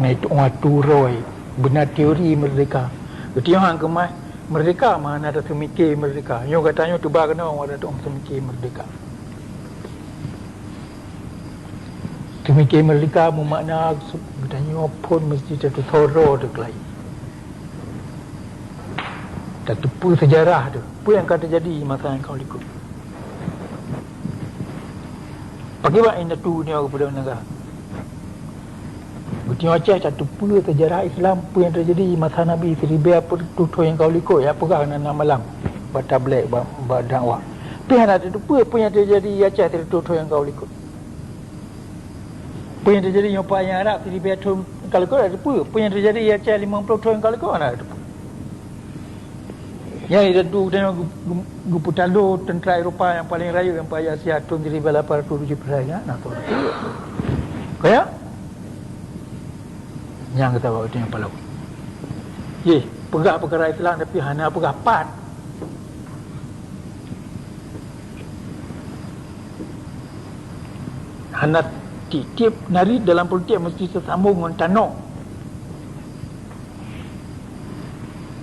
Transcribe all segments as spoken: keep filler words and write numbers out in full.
Na itu atu roi, beuna teori merdeka. Geutanyoe han keumah merdeka, mana ada seumiké merdeka. Nyoe gata nyoe tuba keunoe ada tu'oh seumiké merdeka. Seumiké merdeka meumakna geutanyoe phon meusti tatusoe droe teuh keulayi. Tateupeue seujarah teuh, peue nyang ka teujadi masa nyang ka likot. Pakriban indatu nyoe keupada negara. Geutanyoe Aceh tateupeue seujarah Islam, peue nyang teujadi masa Nabi siribèe peuet reutôh thôn nyang ka likot, nyang peugah na, na malam bak tabligh, bak, bak dakwah. Pih hana tateupeue peue nyang teujadi Aceh siribèe reutôh thôn nyang ka likot. Peue nyang teujadi nyoe pat nyang Arab siribèe thôn ka likot hana tateupeue. Peue nyang teujadi Aceh limong ploh thôn ka likot hana tateupeue. Nyan indatu geutanyoe geu-, geu-, geupeutalo teuntra Eropa nyang paleng rayeuk nyang pada Asia thôn siribèe lapan reutôh tujoh ploh nyan, na thôn. Kaya? Nyang geutanyoe paleng. Yeh, peugah peukara Islam tapi hana peugah pat. Hana tiep-tiep nari dalam politik meusti teusambong ngon tanoh.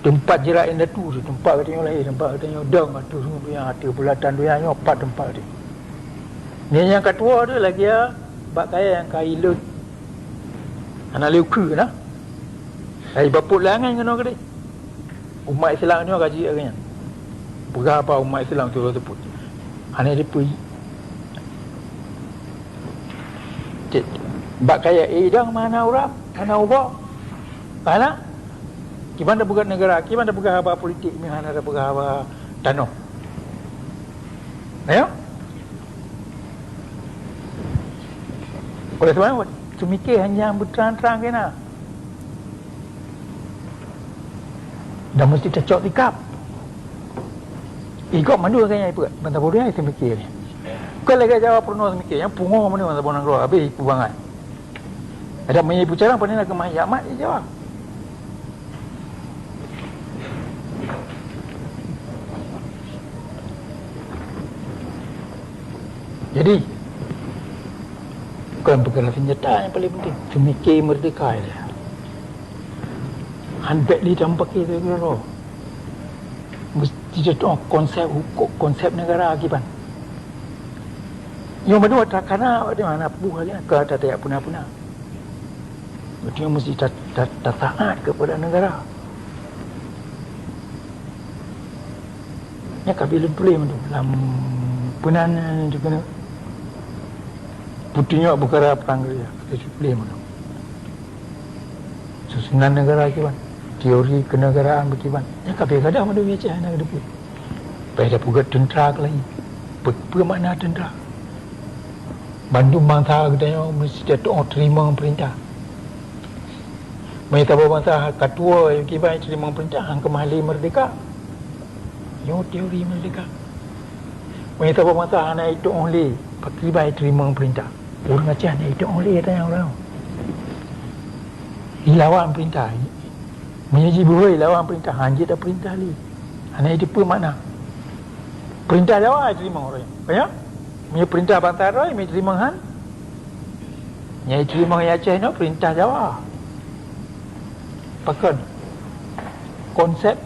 Teumpat jeurat indatu, teumpat geutanyoe lahé, teumpat geutanyoe dong ateueh donya, ateueh bulatan donya nyoe pat teumpat geutanyoe. Nyan nyang ka tuwoe tu lagèe bak kayèe nyang ka ilot. Hana lé ukeue na. Hai bapot lé angén keunoe keudeh. Umat Islam nyoe ka jeuet lagèe nyan. Peugah apa umat Islam tu teupeu. Hana teupeu. Cit. Bak kayèe, eh, idang mana urang, mana uba. Hana. Kiban tapeugah negara, kiban tapeugah haba politik, meuhana tapeugah haba tanoh. Ayo. Oleh sebab itu, seumiké hana beutrang-trang keunan. Dan meusti tacok sikap. Ikot mandum lagèe nyan ipeuet, ban saboh donya seumiké nyan. Kon lagèe Jawa peurunoe seumiké, nyang pungo mandum ban saboh nanggroe, habéh ipubangai. Adak meunyoe ipucarang, pane na keumah jak mat di Jawa. Jadi, kon peukara seunjata nyang paleng penting, seumiké meurdeka ilèe. Han bèk lé tamupaké sidroe-droe. Meusti tatu'oh konsep hukôm, konsep negara kiban. Nyoe mandum takana, bak teuma na peue lagèe nyan, ka tajak puna-puna. Berarti meusti ta-, ta-, tataát keupada negara. Nyan ka bileueng tuléh mandum lam peunan nyan, nyan keuneuk peutunyok peukara prang geuriah, ka tuléh mandum. Susunan negara kiban, teori kenegaraan beukiban. Nyan ka pih gadôh mandum di Aceh na geuteupeue. Payah tapeugöt teuntra keulayi. Peue, peue makna teuntra? Bandum bansa geutanyoe meusti tatu'oh teurimong peurintah. Meunyoe saboh bansa ka tuwoe kiban teurimong peurintah, han keumah lé meurdeka. Nyoe teori meurdeka. Meunyoe saboh bansa hana jitu'oh lé, pakriban teurimong peurintah. Ureueng Aceh hana jitu'oh lé, tanyong ureueng. Ilawan peurintah. Meunyoe jibeuhôi lawan peurintah, han jeuet tapeurintah lé. Hana jiteupeue makna. Peurintah Jawa jiteurimong ureueng. Ka nyan? Meunyoe peurintah bansa droe, meunyoe jiteurimong han? Nyang jiteurimong di Aceh nyoe peurintah Jawa. Pakon? Konsep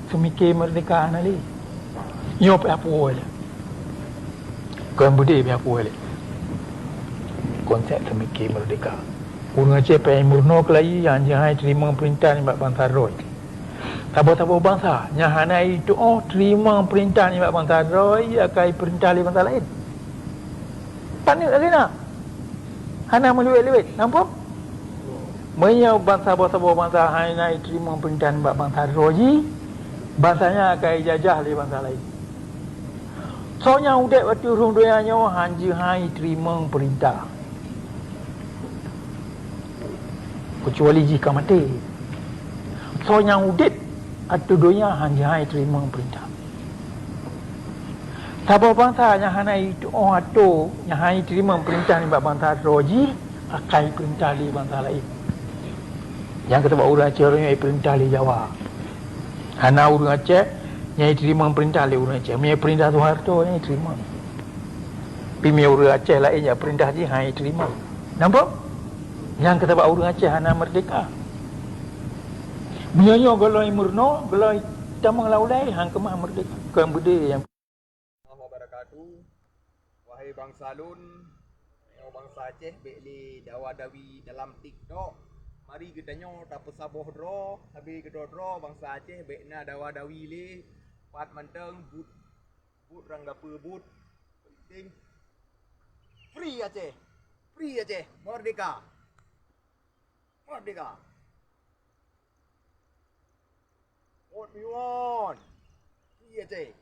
seumiké meurdeka hana lé. Nyoe payah puwoe lé. Kon beudé payah puwoe lé. Konsep seumiké meurdeka. Ureueng Aceh payah meurunoe keulayi nyang jihai teurimong peurintah nibak bansa droe. Saboh-saboh bansa nyang hana jitu'oh teurimong peurintah nibak bansa droe, akai peurintah lé bansa laén. Paneuk lagèe na. Hana meuliwet-liwet. Nampak? Meunyoe bansa, saboh-saboh bansa hana jiteurimong peurintah nibak bansa droe jih, bansa nyan akai jijajah lé bansa laén. Soe nyang udeb ateueh rhueng donya nyoe han jeuet han jiteurimong peurintah, keucuali jih ka maté. Soe nyang udeb ateueh donya han jeuet han jiteurimong peurintah. Saboh bansa nyang hana jitu'oh atô, nyang hana jiteurimong peurintah nibak bansa droe jih, akai peurintah lé bansa laén. Nyang keusabab ureueng Aceh nyoe jipeurintah lé Jawa. Hana ureueng Aceh nyang jiteurimong peurintah lé ureueng Aceh. Meunyoe peurintah Soeharto nyang jiteurimong. Tapi meunyoe ureueng Aceh laén jak peurintah jih, han jiteurimong. Nampak? Nyang keu sabab ureuëng Aceh hana merdeka. Meunyoe nyoe gohlom meurunoe, gohlom tamong lam ulée, han keumah merdeka. Kon beudé nyang wabarakatuh. Wahai bansa lôn, nyoe bansa Aceh bék lé dawa-dawi dalam TikTok. Mari geutanyoe tapeusaboh droe, sabe keudroe-droe bansa Aceh bék na dawa-dawi lé. Pat mantong buet, buet rang gapeue buet. Penting free Aceh. Free Aceh. Merdeka. Merdeka. What we want? Free Aceh.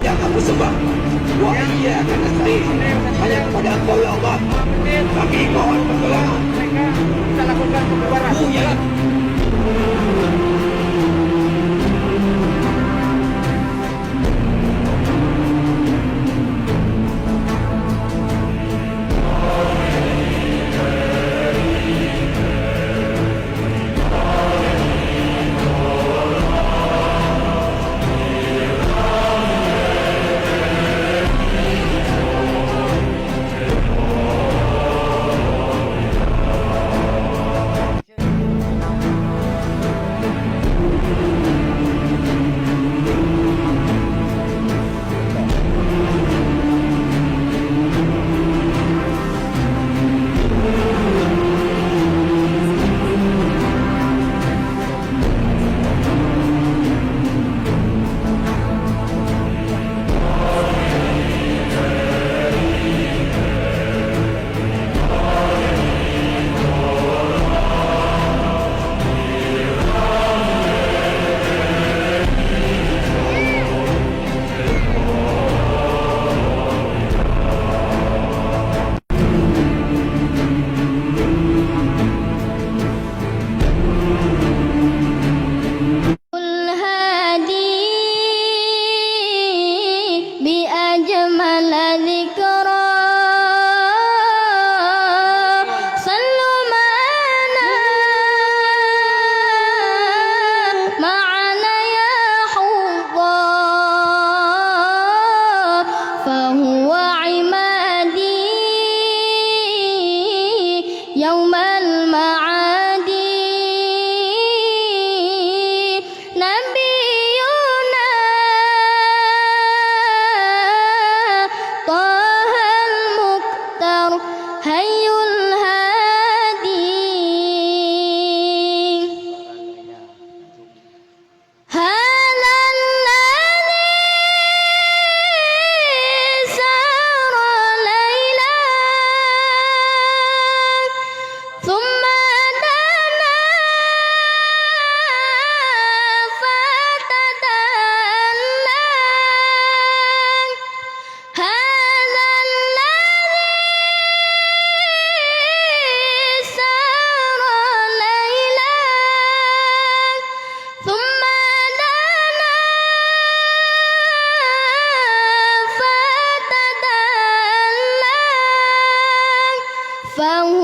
Yang aku sembah, wa iyaka nasta'in. Hanya kepada Engkau, ya Allah, kami mohon pertolongan. Kita lakukan pembubaran. Ku yang الهادي بأجمل ذكرى. صلوا معنا معنا يا حضار، فهو عمادي يوم المعادي. نبينا طه المختار حي الهادي. هذا الذي سار ليلا ثم دنا فتدلى. هذا الذي سار ليلا ثم دنا فتدلى. فهو